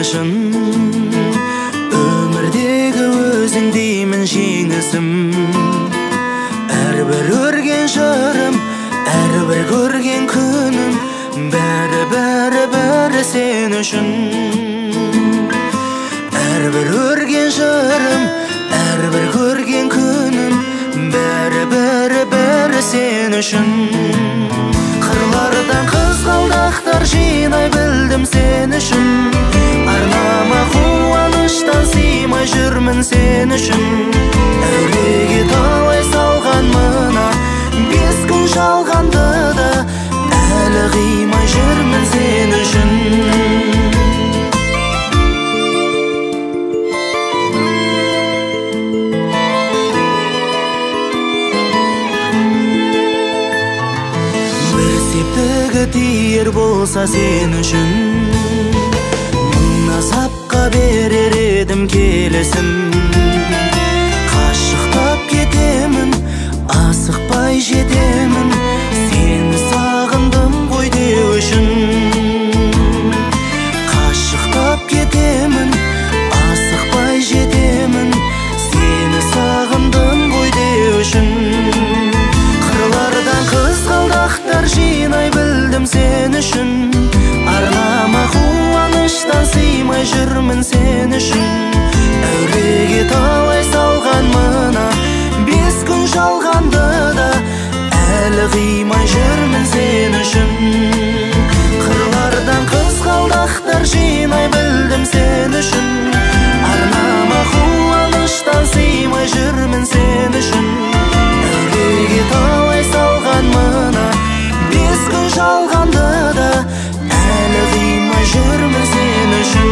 сен үшін. Өмірдегі өзің деймін жеңісім. Әрбір өрген жырым, әрбір көрген күнім, бәрі, бәрі, бәрі сен үшін. Әрбір өрген жырым, әрбір көрген күнім, бәрі, бәрі, бәрі сен үшін. Қырлардан қызғалдақтар жинай білдім сен үшін. Арнама қуаныштан сыймай жүрмін сен үшін. Әуреге талай салған мына 5 күн жалғанды да әлі қимай жүрмін сен үшін. Бір септігі тиер болса сен үшін, мың азапқа берер едім келісім. Қашықтап кетемін, асықпай жетемін, сені сағындым ғой деу үшін. Қашықтап кетемін, асықпай жетемін, сені сағындым ғой деу үшін. Қырлардан қызғалдақтар жинай білдім сен үшін. Арнама қуаныштан сыймай жүрмін сен үшін. Әуреге талай салған мына 5 күн жалғанды да әлі қимай жүрмін сен үшін. Қырлардан қызғалдақтар жинай білдім сен үшін. Арнама қуаныштан сыймай жүрмін сен үшін. Әуреге талай салған мына 5 күн жалғанды да әлі қимай жүрмін сен үшін.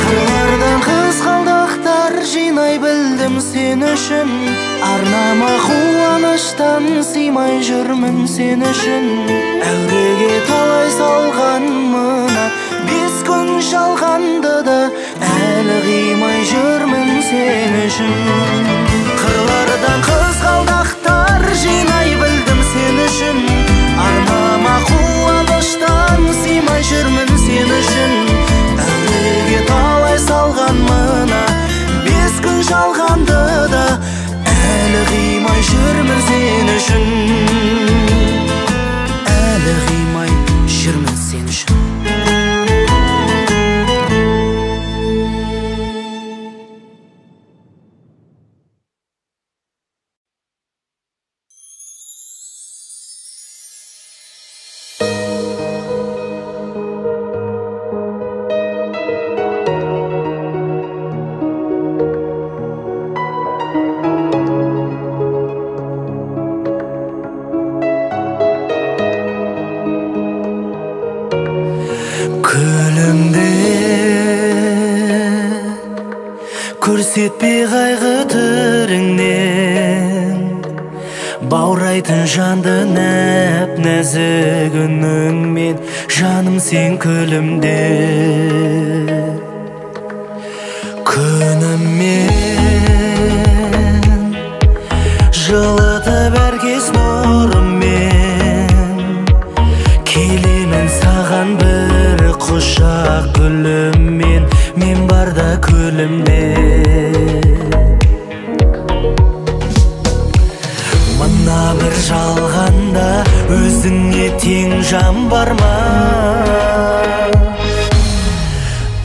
Қырлардан қызғалдақтар жинай білдім сен үшін. Арнама қуаныштан сыймай жүрмін сен үшін. Әуреге талай салған мына 5 күн жалғанды да әлі қимай жүрмін сен үшін. Қырлардан қызғалдақтар жинай білдім сен үшін. Арнама қуаныштан сыймай жүрмін сен үшін. Әуреге талай салған мына 5 күн жалғанды да әлі қимай жүрмін сен үшін. Әлі қимай жүрмін сен үшін. Көрсетпе қайғы түріңнен, баурайтын жанды нәп-нәзік үніңмен, жаным сен күлімде. Күніммен жылытып әр кез нұрыммен, келемін саған бір құшақ гүліммен, мен барда күлімде. Мына бір жалғанда өзіңе тең жан бар ма?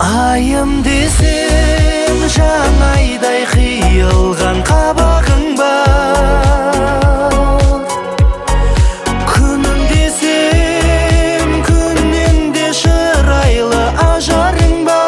Айым десем жаңа айдай қиылған қабағың бар. Күнім десем күннен де шырайлы ажарың бар.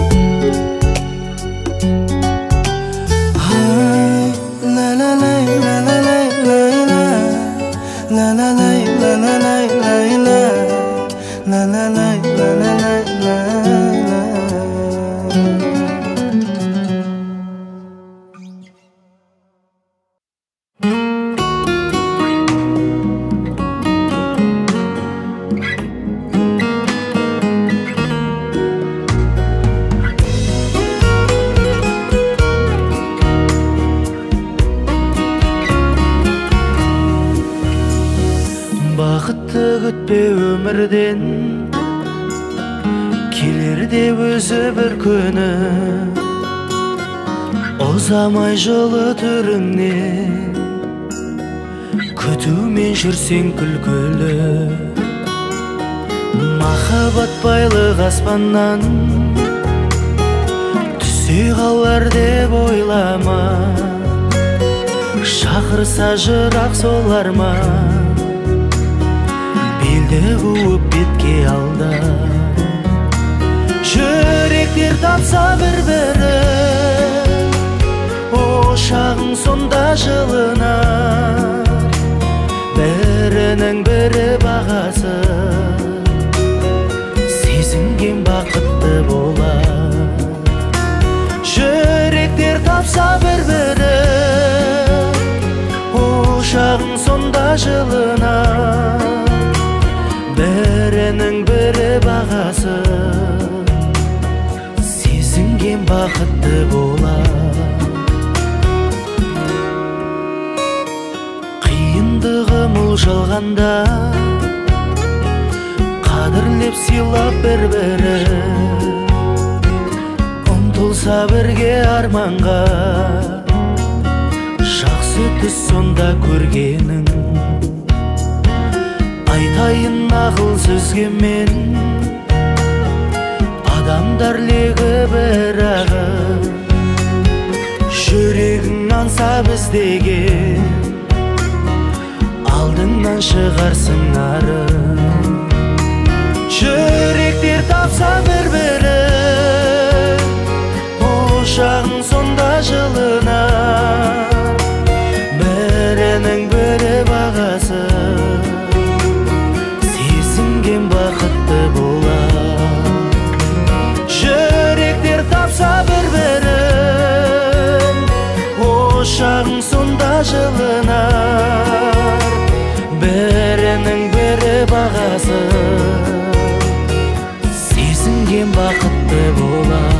Бақытты күтпе өмірден, келер де өзі бір күні. Ұзамай жылы төріңнен, күтумен жүрсең күлкілі. Махаббат байлық аспаннан түсе қалар деп ойлама. Шақырса жырақ сол арман, белді буып бетке алда. Жүректер тапса бір-бірі, ошағың сонда жылынар. Бірінің бірі бағасы, сезінген бақытты болар. Жүректер тапса бір-бірі, ошағың сонда жылынар. Бірінің бірі бағасы, сезінген бақытты болар. Қиындығы мол жалғанда, қадірлеп сыйлап бір-бірі. Ұмтылса бірге арманға, жақсы түс сонда көргенің. Айтайын ақыл сөзге мен, адамдар легі бір ағын. Жүрегің аңсап іздеген, алдыңнан шығарсың ары. Жүректер тапса бір-бірі, ошағың сонда жылынар. Бірінің бірі бағасы, сезінген бақытты болар. Жүректер тапса бір-бірін, ошағың сонда жылынар. Бірінің бірі бағасы, сезінген бақытты болар.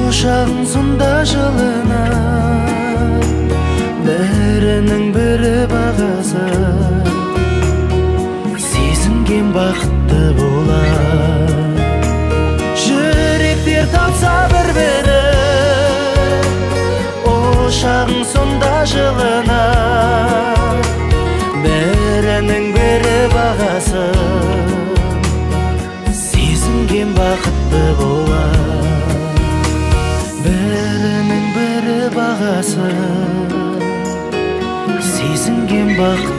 Ошағың сонда жылынар. Бірінің бірі бағасы, сезінген бақытты болар. Жүректер тапса бір-бірі, ошағың сонда жылынар. Бірінің бірі бағасы, сезінген бақытты болар. Бірінің бірі бағасы, сезінген бақытты